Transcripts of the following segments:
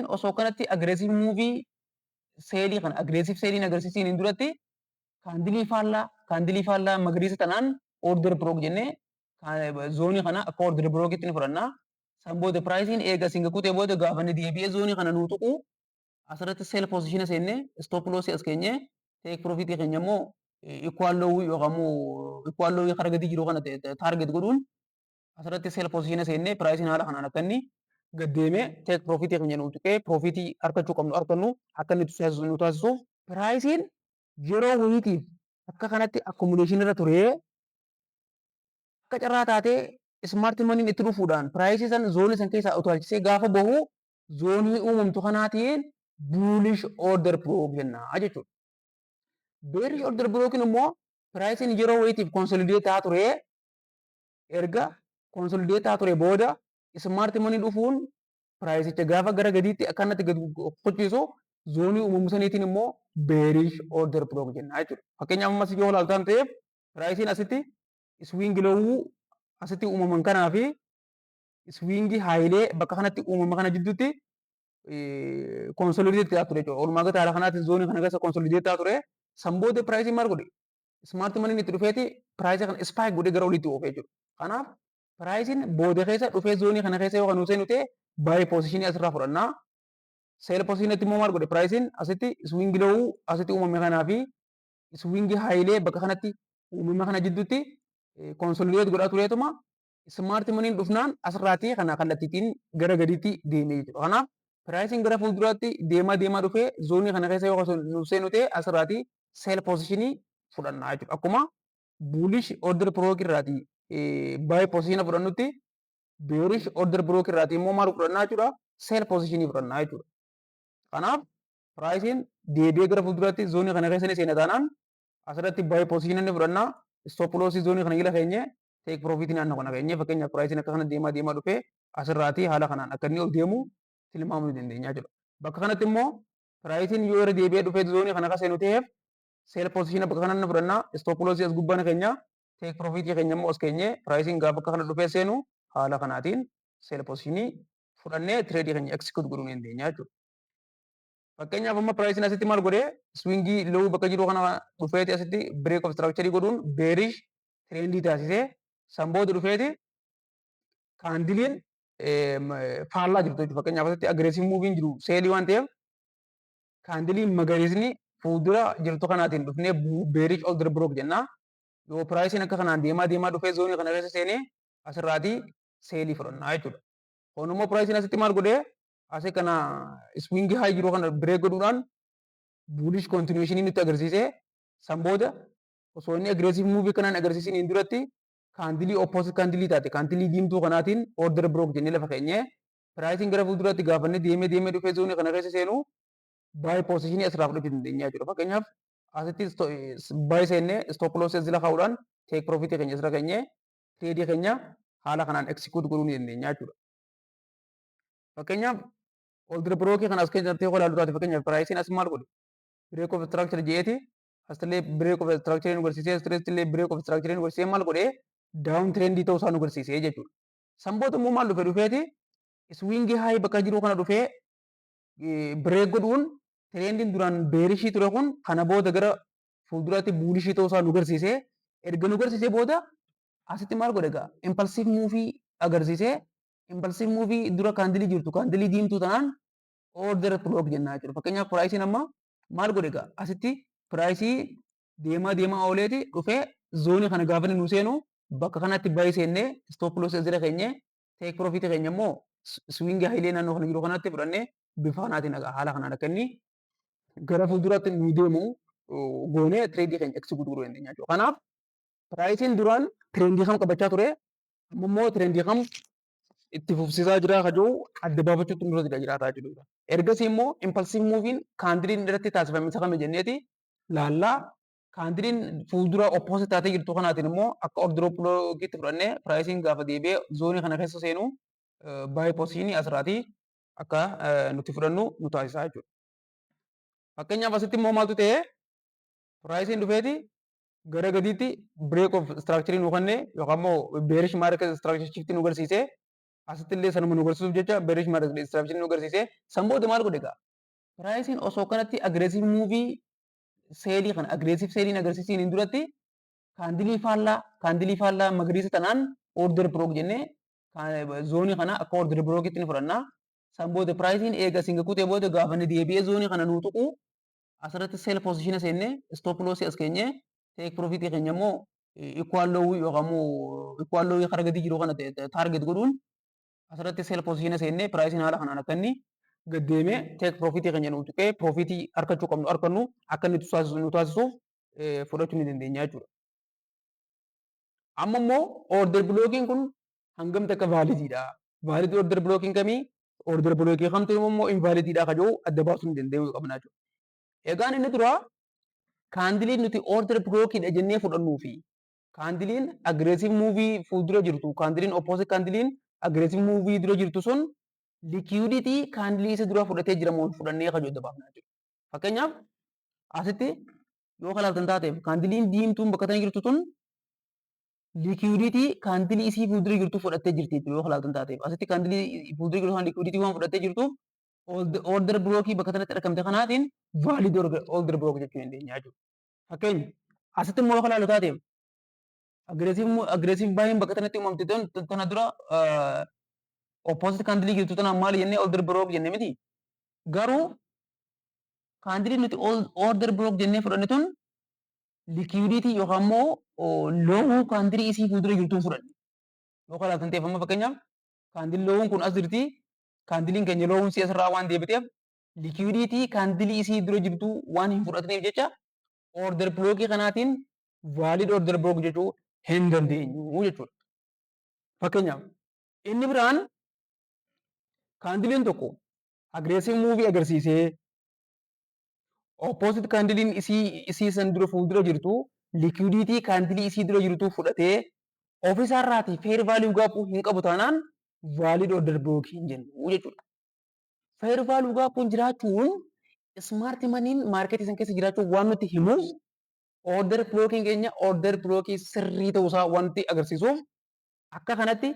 Priceiin osoo kanatti aggressive moveii sellii kana aggressive selliin agarsiisiin hin duratti candleii faallaa magariisa tanaan order block jennee zoneii kana akka order blockitti ni fudhanna. San booda priceiin eega singa kutee booda gaafa inni deebi'ee zoneii kana nuu tuqu asirratti sell positiona seennee, stop lossii as keenyee, take profitii keenya immoo equal lowii yookaan immoo equal lowii karaa gadi jiru kana target godhuun asirratti sell positiona seennee, priceiin haala kanaan akka inni gad deemee take profitii keenya nuu tuqee profitii argachuu qabnu argannu akka inni nu taasisuuf. Priceiin yeroo wayiitiif akka kanatti accumulation irra turee, akka carraa taatee smart moneyn itti dhufuudhaan priceii san zoneii san keessaa utaalchisee gaafa bahu, zoneii uumamtu kanaatiin bullish order block jenna jechuudha. Bearish order blockiin immoo priceiin yeroo wayiitiif consolidate ta'aa ture, erga consolidate ta'aa ture booda smart money dhufuun priceicha gaafa gara gadiitti akkanatti gad qochiisu, zoneii uumamu saniitiin immoo bearish order block jenna jechuudha. Fakkeenyaaf, ammas yoo ilaaltan ta'eef, priceiin asitti swing lowuu asitti uumaman kanaa fi swing highlee bakka kanatti uumama kana jidduutti consolidate ta'aa ture jechuudha. Walumaa galatti haala kanaatiin zoneii kana keessa consolidate ta'aa ture. San booda priceiin maal godhe? Smart moneyn itti dhufeeti priceii kana spike godhee gara oliitti oofee jechuudha. Kanaaf priceiin booda keessa dhufee zoneii kana keessa yoo kan seenu ta'e, buy positionii asirraa fudhannaa. Sell positionitti immoo maal godhe? Priceiin asitti swing lowuu asitti uumame kanaa fi swing highlee bakka kanatti uumame kana jidduutti consolidate godhaa tureetuma, smart moneyn dhufnaan asirraatii kana kallattiitiin gara gadiitti deemee jechuudha. Kanaaf priceiin gara fuulduraatti deemaa deemaa dhufee zoneii kana keessa yoo nu seenu ta'e, asirraatii sell positionii fudhannaa jechuudha. Akkuma bullish order block irraatii buy positiona fudhannutti, bearish order block irraatii immoo maal fudhannaa jechuudha? Sell positionii fudhannaa jechuudha. Kanaaf priceiin deebi'ee gara fuulduraatti zoneii kana keessa ni seena taanaan, asirratti buy positionii ni fudhannaa, stop lossii zoneii kana jala keenye, take profitii naannoo kana keenye. Fakkeenyaaf, priceiin akka kana deemaa deemaa dhufee asirraatii haala kanaan akka inni ol deemu tilmaamuu ni dandeenya jechuudha. Bakka kanatti immoo priceiin yoo irra deebi'ee dhufee zoneii kana akka seenu ta'eef, sell positiona bakka kana ni fudhannaa, stop lossii as gubbaa ni keenya, take profitii keenya immoo as keenye, priceiin gaafa akka kana dhufee seenu haala kanaatiin sell positionii fudhannee tradeii keenya execute godhuu ni dandeenya jechuudha. Fakkeenyaaf, amma priceiin asitti maal godhee? Swing low bakka jiru kana dhufeeti asitti break of structure godhuun bearish trendii taasisee, san booda dhufeeti candleiin faallaa jirtu jechuudha. Fakkeenyaaf, asitti aggressive moveiin jiru sellii waan ta'eef, candleiin magariisni fuuldura jirtu kanaatiin dhufnee bearish order block jenna. Yoo priceiin akka kanaan deemaa deemaa dhufee zoneii kana keessa seenee, asirraatii sellii fudhannaa jechuudha. Kun immoo priceiin asitti maal godhee? Asii kana swing high jiru kana break godhuudhaan bullish continuation nutti agarsiisee, san booda osoo inni aggressive move kanaan agarsiisin hin duratti candleii opposite candleii taate, candleii diimtuu kanaatiin order block jennee lafa keenyee, priceiin gara fuulduraatti gaafa inni deemee deemee dhufee zoneii kana keessa seenu, buy positionii asirraa fudhachuu dandeenya jechuudha. Fakkeenyaaf, asitti buy seennee, stop loss asirra kaa'uudhaan, take profit keenya asirra keenyee, tradeii keenya haala kanaan execute godhuu ni dandeenya jechuudha. Fakkeenyaaf, order blockii kana as keessatti yoo ilaallu taate, fakkeenyaaf, priceiin as maal godhe? Break of structure jeeti asillee break of structure nu agarsiisee, asirratti break of structure nu agarsiisee, maal godhee? Down trendii ta'uu isaa nu agarsiisee jechuudha. San booda immoo maal dhufe? Dhufeeti swing high bakka jiru kana dhufee break godhuun, trendiin duraan bearishii ture kun kana booda gara fuulduraatti bullishii ta'uu isaa nu agarsiisee. Erga nu agarsiisee booda asitti maal godhe egaa? Impulsive moveii agarsiisee, impulsive moveii dura candleii jirtu, candleii diimtuu tanaan order block jennaa jechuudha. Fakkeenyaaf, priceiin amma maal godhe egaa? Asitti priceii deemaa deemaa ooleeti dhufee zoneii kana gaafa inni nu seenu, bakka kanatti buy seennee, stop loss asirra keenyee, take profit keenya immoo swing highlee naannoo kana jiru kanatti fudhannee, bifa kanaatiin haala kanaan akka inni gara fuulduraatti nu deemu goonee tradeii keenya execute godhuu dandeenya jechuudha. Kanaaf priceiin duraan trendii kam qabachaa ture, amma immoo trendii kam itti fufsiisaa jira kajoo adda baafachuutu nurra jiraata jechuudha. Ergasii immoo impulsive moveiin candleiin irratti taasifame isa kami jenneeti laallaa, candleiin fuuldura opposite taatee jirtu kanaatiin immoo akka order blockiitti fudhannee, priceiin gaafa deebi'ee zoneii kana keessa seenu, buy positionii asirraatii akka nuti fudhannu nu taasisaa jechuudha. Fakkeenyaaf, asitti immoo maaltu ta'e? Priceiin dhufeeti gara gadiitti break of structure nu kenne yookaan immoo bearish market structure shift nu agarsiise. Asitti illee sanuma nu agarsiisuuf jecha bearish market structure nu agarsiise. San booda maal godhe egaa? Priceiin osoo kanatti aggressive move sellii kana aggressive selliin agarsiisiin hin duratti candleii faallaa magariisa tanaan order block jennee zoneii kana akka order blockitti ni fudhanna. San booda priceiin eega singa kutee booda gaafa inni deebi'ee zoneii kana nuu tuqu asirratti sell positiona seennee, stop lossii as keenyee, take profitii keenya immoo equal lowii yookaan immoo equal lowii karaa gadi jiru kana target godhuun asirratti sell positiona seennee, priceiin haala kanaan akka inni gad deemee take profitii keenya nuu tuqee profitii argachuu qabnu argannu akka inni nu taasisuuf fudhachuu ni dandeenya jechuudha. Amma immoo order blockiin kun hangam takka validiidha? Valid order blockiin kamii? Order blockii kamtu immoo invalidiidha ka jiru adda baasuu ni danda'uu qabna jechuudha. Egaan inni dura candleiin nuti order blockiidha jennee fudhannuu fi candleiin aggressive moveii fuuldura jirtu, candleiin opposite candleiin aggressive moveii dura jirtu sun liquidity candleii isa dura fudhatee jira moo fudhannee ka jiru adda baafna jechuudha. Fakkeenyaaf, asitti yoo kalaaltan taateef, candleiin diimtuun bakka tana jirtu tun liquidity candleii isii fuuldura jirtu fudhattee jirti jechuudha yoo kalaaltan taateef. Asitti candleii fuuldura jirtu kan liquidity waan fudhattee jirtuuf order blockii bakka tanatti argamte kanaatiin valid order block jechuu dandeenya jechuudha. Fakkeenya, asitti immoo yoo kalaalu taateef, aggressive buyiin bakka tanatti uumamte tana dura opposite candleii jirtu tana maali jennee? Order block jennee miti. Garuu candleii nuti order block jennee fudhanne tun liquidity yookaan immoo lowuu candleii isii fuuldura jirtuun fudhanne. Yoo kalaaltan ta'eef, amma fakkeenyaaf candleii lowuun kun as jirti, candleiin keenya lowuun si asirraa waan deebiteef liquidity candleii isii dura jirtu waan hin fudhatneef jecha order blockii kanaatiin valid order block jechuu hin dandeenyu jechuudha. Fakkeenyaaf, inni biraan candleiin tokko aggressive moveii agarsiisee opposite candleiin isii san dura fuuldura jirtu liquidity candleii isii dura jirtu fudhatee ofiisaarraatii fair value gapuu hin qabu taanaan valid order block hin jennu jechuudha. Fair value gapuun jiraachuun smart moneyn marketii san keessa jiraachuun waan nutti himuuf, order blockiin keenya order blockii sirrii ta'uusaa wanti agarsiisuuf, akka kanatti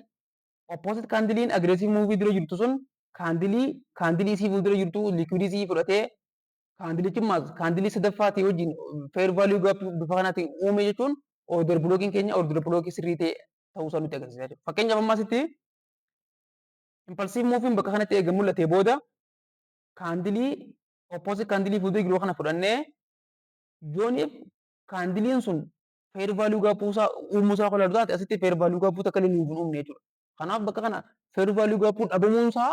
opposite candleiin aggressive moveii dura jirtu sun candleii isii fuuldura jirtu liquidity fudhatee, candleichi ammaas candleii sadaffaatii wajjin fair value gap bifa kanaatiin uume jechuun order blockiin keenya order blockii sirrii ta'e ta'uusaa nutti agarsiisa jechuudha. Fakkeenyaaf, ammaasitti impulsive moveiin bakka kanatti eega mul'atee booda candleii opposite candleii fuuldura jiru kana fudhannee yooniif candleiin sun fair value gapuusaa uumuusaa qola taate, asitti fair value gapuu takka illee nuuf hin uumne jechuudha. Kanaaf bakka kana fair value gapuu dhabamuunsaa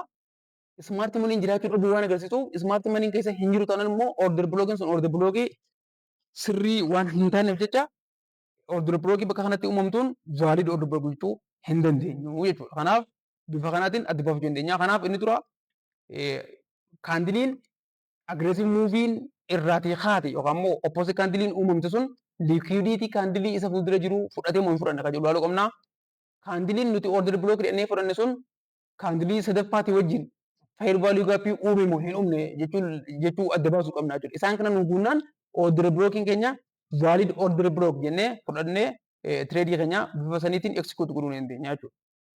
smart moneyn jiraachuu dhabuu waan agarsiisuuf, smart moneyn keessa hin jiru taanaan immoo order blockiin sun order blockii sirrii waan hin taaneef jecha order blockii bakka kanatti uumamtuun valid order block jechuu hin dandeenyu jechuudha. Kanaaf bifa kanaatiin adda baafachuu dandeenya. Kanaaf inni dura candleiin aggressive moveiin irraatii kaate yookaan immoo opposite candleiin uumamte sun liquidity candleii isa fuuldura jiru fudhatee moo hin fudhanne kan jedhu ilaaluu qabna. Candleiin nuti order block jedhannee fudhanne sun candleii sadaffaatii wajjin fair value gapii uume moo hin uumne jechuu adda baasuu qabna jechuudha. Isaan kana nu guunnaan order blockiin keenya valid order block jennee fudhannee tradeii keenya bifa saniitiin execute godhuu ni dandeenya jechuudha.